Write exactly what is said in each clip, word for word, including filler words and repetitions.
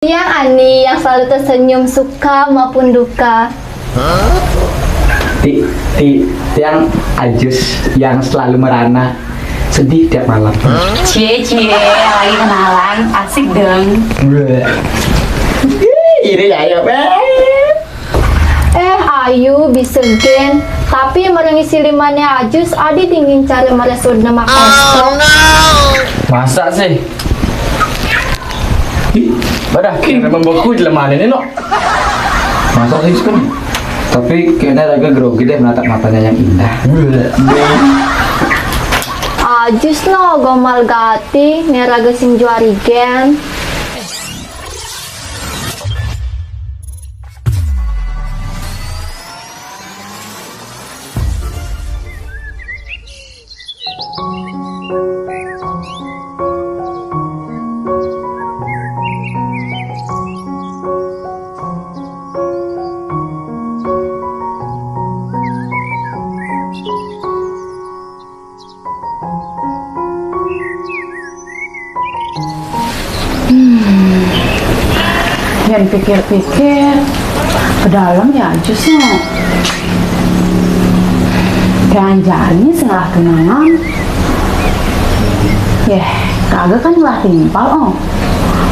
Tiang Ani yang selalu tersenyum suka maupun duka. Ti, ti, tiang Ajus yang selalu merana sedih tiap malam. Cie, cie, lagi kenalan, asik dong. Bleh. Ih, ini ya, ya, weh. Eh, ayu, bisa gen. Tapi merengi silimannya Ajus, adi dingin cara meresut nama kosong. Masa sih? Ih, badah, memang beku jelema ini, no. Masa sih, Sten? Tapi kayaknya raga grogi deh menatap matanya yang indah. Ajus no, gomal gati, ne raga sing juari gen. Hmm. Yen pikir-pikir, ke dalam ya Ajus no. Jangan-jangan salah tunangan. Yeh, kagak kan lah timpal, oh.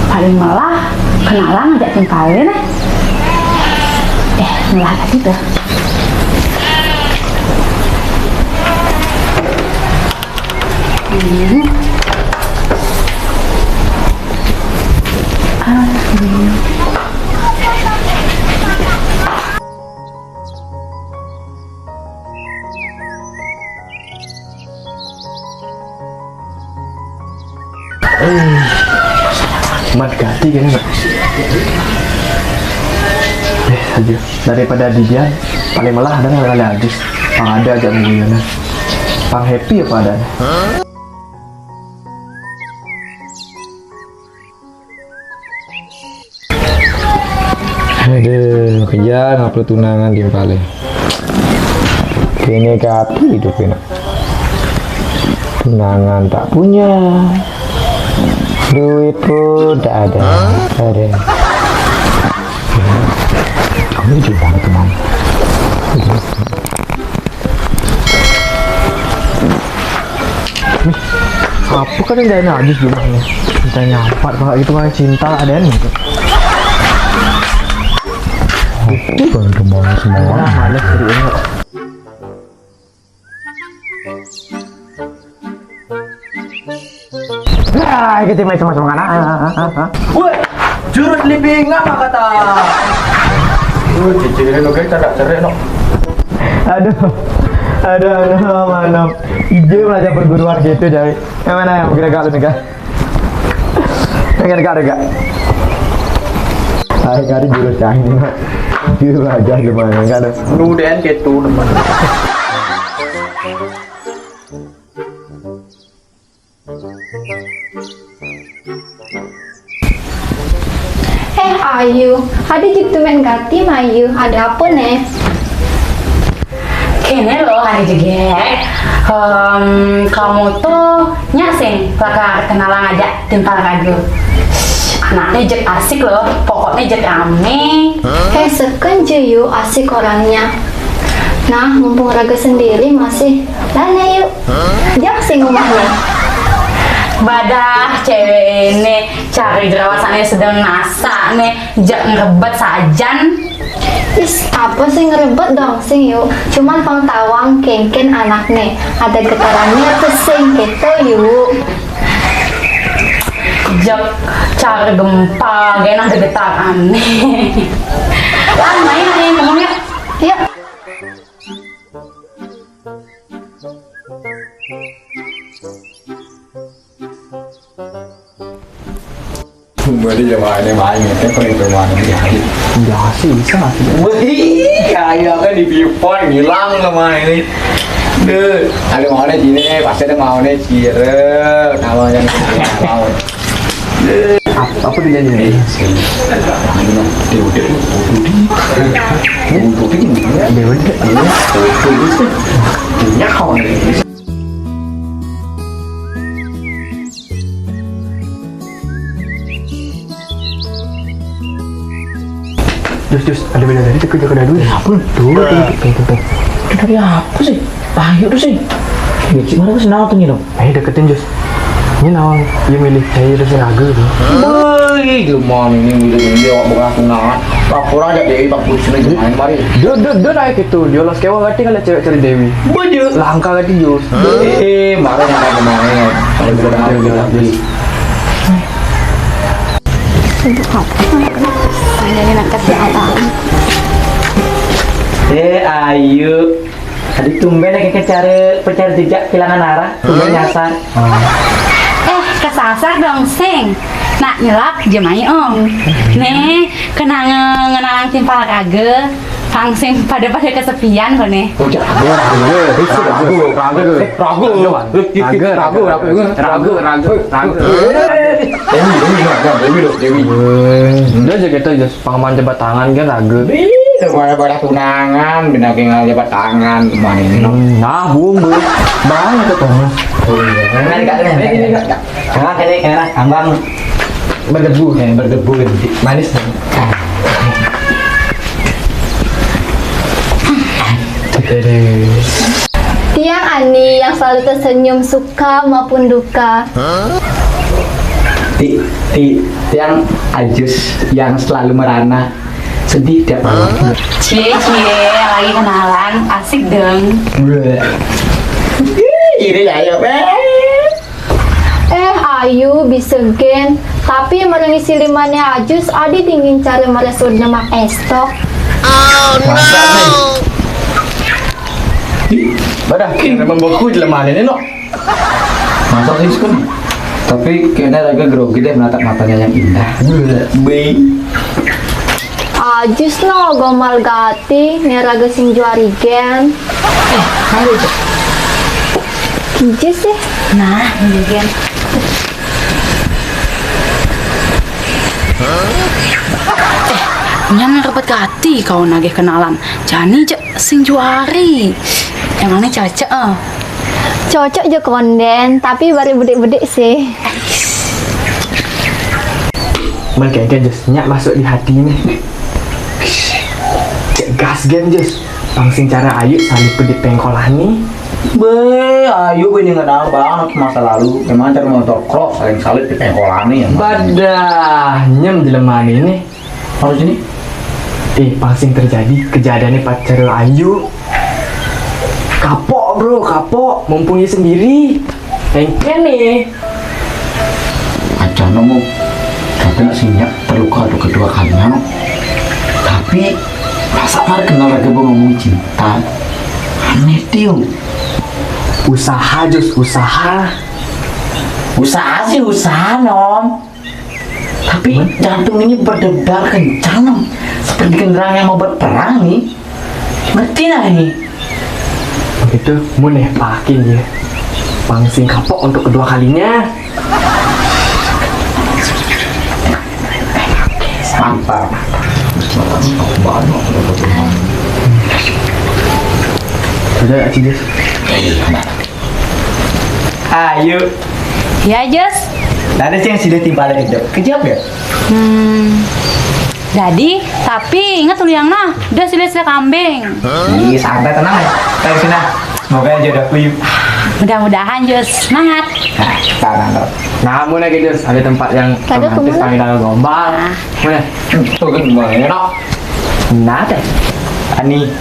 Paling malah kenalan ngajak timpalnya, nah. Eh, malah tadi tuh. Hmm. Ah, hmm. Eh, mat gati kene, Pak. Eh, aja. Daripada di dia, paling malah ada nggak ada Ajus. Pang ada aja mengguyonan. Pang happy apa adanya. Aduh, kerja ngupload tunangan timpalnya. Kayaknya kapan hidupnya, nak? Tunangan tak punya, duit pun tak ada. Ada. Kamu jauh banget kemana? Nih, apa kan yang ada Ajus di rumah nih? Cinta nyampat, kalau gitu mah cinta ada nih. Itu kan kemana semua? Nah, males cerianya. Nah, kita main sama-sama, kan? Ah, ah, ah, ah. Woi, jurus libing apa kata? Woi, cicirin oke, cerak-cerik, no. Aduh, aduh, aduh, mantap. Ije belajar perguruan gitu, jadi. Yang mana yang kira-kira nih, Kak? Pengen kak, ada kak? Hari-hari jurus canggung. Jurus aja gimana, kak? Ada. Nu D N K tuh, teman. Eh, Ayu, ada gitu main gati, Ayu. Ada apa, nih? Kene loh, Ayu juga. Em, kamu tuh nyak sing bakal kenalan aja timpal radio. Anaknya jek asik loh, pokoknya jek rame. Eh, seken je yuk, asik orangnya. Nah, mumpung raga sendiri masih, lana yuk. Jak sing rumahnya. Badah cewek ini cari jerawasannya sedang nasa nih, jak ngerebet sajan. Is, apa sih ngerebet dong sing yuk? Cuman pengetahuan kengken anaknya ada getarannya apa sing gitu yuk. Jak cara gempa, genah ada getaran. Lan main nih, ngomongnya. Yuk. Tunggu aja, ya, main, main, ya, kan, kalau itu main, ya, ayo. Enggak sih, bisa nggak sih? Wih, kayak kan di Pipon hilang sama ini. Deh, ada maunya sini, pasti ada maunya sire. Kalau yang mau. Apa, apa tuh nyanyi? Eh, sini. Dia udah, udah. Dia udah. Dia udah. Dia udah. Jus, Jus, ada bidadari deket jaga dadu. Apa? Tuh, tuh, tuh, tuh, tuh. Itu dari apa sih? Ayo tuh sih. Gimana sih, nah tuh, Nino? Ayo deketin, Jus. Ini nawang, dia milih saya terus ragu tuh. Woi, gimana ini milih dia, bukan aku nangan. Lapor aja Dewi, Pak Putri sini main mari. Dia, dia, dia naik itu, dia los kewa ngerti kalau cewek cari Dewi. Bojo. Langka ngerti, Jus. Eh, marah nggak mau main. Kalau udah ada Dewi. Ini nak kerja apa? Eh, ayo. Tadi tumben ya, kayak cari, pencari jejak, kehilangan arah. Tumben nyasar. Eh, kesasar dong, Sing. Nak nyelap, jemai, Om. Nih, kenang ngenalang timpal kage. Pang Sing pada-pada kesepian kok nih. Oh, ragu, ragu, ragu, ragu, ragu, ragu, ragu, ragu, ragu, ragu. Dewi, Dewi, Dewi, Dewi. Udah aja gitu, Jus. Pangaman jabat tangan kan ragu. Ih, udah pada, pada tunangan, bina tinggal jabat tangan, kemana ini, no? Hmm, nah, bung, bung. Banget tuh, Thomas. Oh, iya. Nah, ini, Kak, ini, ini, Kak. Kak, ini, ini, Kak, ambang. Berdebu. Eh, berdebu, manis. Oke deh. Tiang Ani yang selalu tersenyum, suka maupun duka. Ti, ti, tiang Ajus yang selalu merana, sedih tiap malam. Cie, cie, lagi kenalan, asik dong. Bleh. Ih, ini ya, ya, weh. Eh, ayu, bisa gen. Tapi merengi silimannya Ajus, adi dingin cara meresur demak estok. Masa, men? Ih, badah, memang beku jelema ini, no. Masa sih, Skun? Tapi kayaknya raga grogi deh menatap matanya yang indah. Be. Ajus no, gomal gati, nih raga sing juari gen. Eh, mari, Cek. Kijis sih. Nah, ini gen. Eh, nyam repet gati kau nagih kenalan. Jani, Cek, sing juari. Emangnya cocok, eh? Cocok jo konden, tapi baru bedik-bedik sih. Mengkengken Jus, nyak masuk di hati nih. Cek gas gen, Jus. Pang sing cara ayu salib di pengkolan nih. Be, ayu be ini nggak tahu banget masa lalu. Emang cari motor cross saling salib di pengkolan nih, ya. Badah, nyem jelema ini. Harus ini? Eh, pang sing terjadi kejadiannya pacar ayu. Kapok, bro, kapok. Mumpung ia sendiri. Engken nih. Aja nemu. Tapi nak sinyak terluka untuk kedua kalinya, no. Tapi masa mari kenal lagi ngomong cinta. Aneh, Tio. Usaha, Jus, usaha. Usaha sih usaha, Nom. Tapi jantung ini berdebar kencang, Nom. Seperti genderang yang mau berperang nih. Ngerti nggak ini? Begitu, mun nih pakin ya. Pang sing kapok untuk kedua kalinya. Mantap. Udah, Aci, Jus. Ayo. Ya, Jus. Ada sih yang sudah timpal kejap. Kejap ya? Hmm. Jadi, tapi ingat dulu yang nah, udah sila-sila kambing. Ih, santai, tenang ya. Ayo, sini. Semoga jodohku yuk. Mudah-mudahan, Jus. Semangat. Nah, sekarang tuh. Namun lagi, Jus, ada tempat yang romantis, kami tanggal gombal. Nah. Mana? Tuh kan, gimana, enak. Nah, teh. Ani,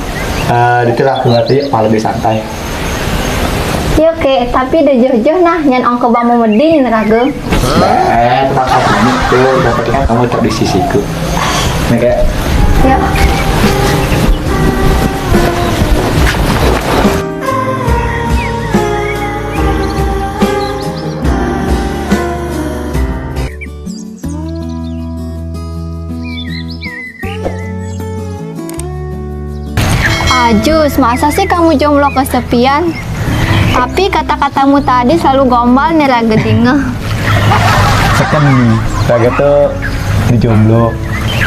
eh, itulah aku ngerti, yuk, malah lebih santai. Iya, Kek, tapi udah joh-joh nah, nyan ongko bang mau medin, raga. Eh, terpaksa kamu tuh, berarti kan kamu tetap di sisiku. Nih, Kek. Ya. Ajus, masa sih kamu jomblo kesepian? Tapi kata-katamu tadi selalu gombal nih raga dingeh. Seken nih, raga tuh di jomblo.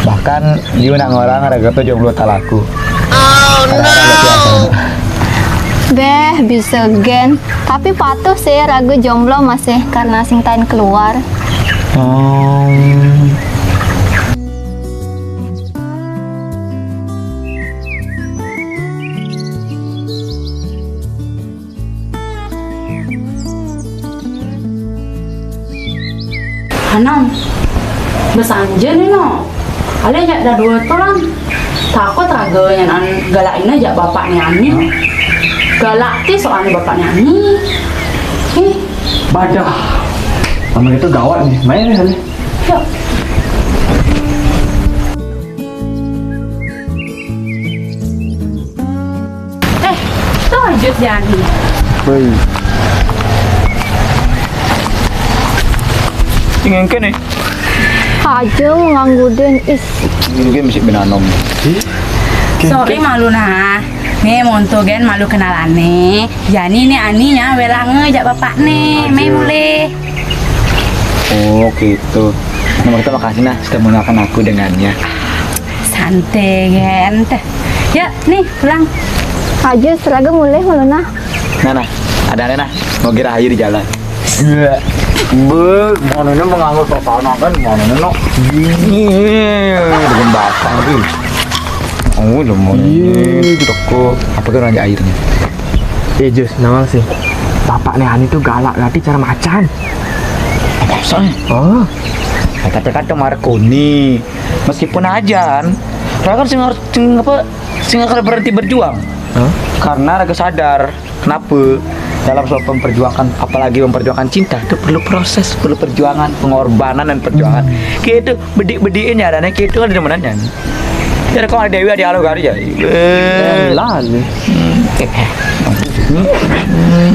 Bahkan dia nak ngorang raga tuh jomblo talaku. Kadang-kadang gak biasa. Beh, bisa gen. Tapi patuh sih raga jomblo masih karena sing tain keluar. Hmm. Nan, besanjen ni no. Ale jak dadua tu lan. Takut raga nyan an galak ina jak bapak ni ani. Galak ti soal bapak ni ani. Ih. Badah. Amun itu gawat ni. Main ni kali. Yuk. Eh, tu Ajus Jani. Hei. Ingin ke ni? Aja mengganggu den is. Ini mesti benanom. Sorry malu nah. Ni monto gen malu kenalan ni. Jani ni ani nya welanga jak bapak ni. Mai mulih. Oh, gitu. Nama kita makasih nah sudah mengenalkan aku dengannya. Santai gen teh. Ya, ni pulang. Aja seraga mulih malu nah. Nah, nah, ada ada nah. Mau kira ayu di jalan. Iya. Be, mana ini menganggap perasaan kan mana ini no. Iya, dengan batang tu. Oh, lemak. Iya, toko. Apa kan raja air ni? Eh, Jus, nawang sih. Bapak ni ani tu galak, tapi cara macan. Apa sih? Oh. Nah, tapi kan tu Markoni, meskipun ajan, kan sing harus sing apa sing akan berhenti berjuang. Hah? Karena raga sadar kenapa dalam soal memperjuangkan, apalagi memperjuangkan cinta itu perlu proses, perlu perjuangan, pengorbanan dan perjuangan. Kayak itu bedik-bedikin ya, adanya kayak itu kan demenannya. Jadi kalau ada Dewi ada Alo Gari ya. Eh, lah ni. Hmm. Eh, eh. Hmm.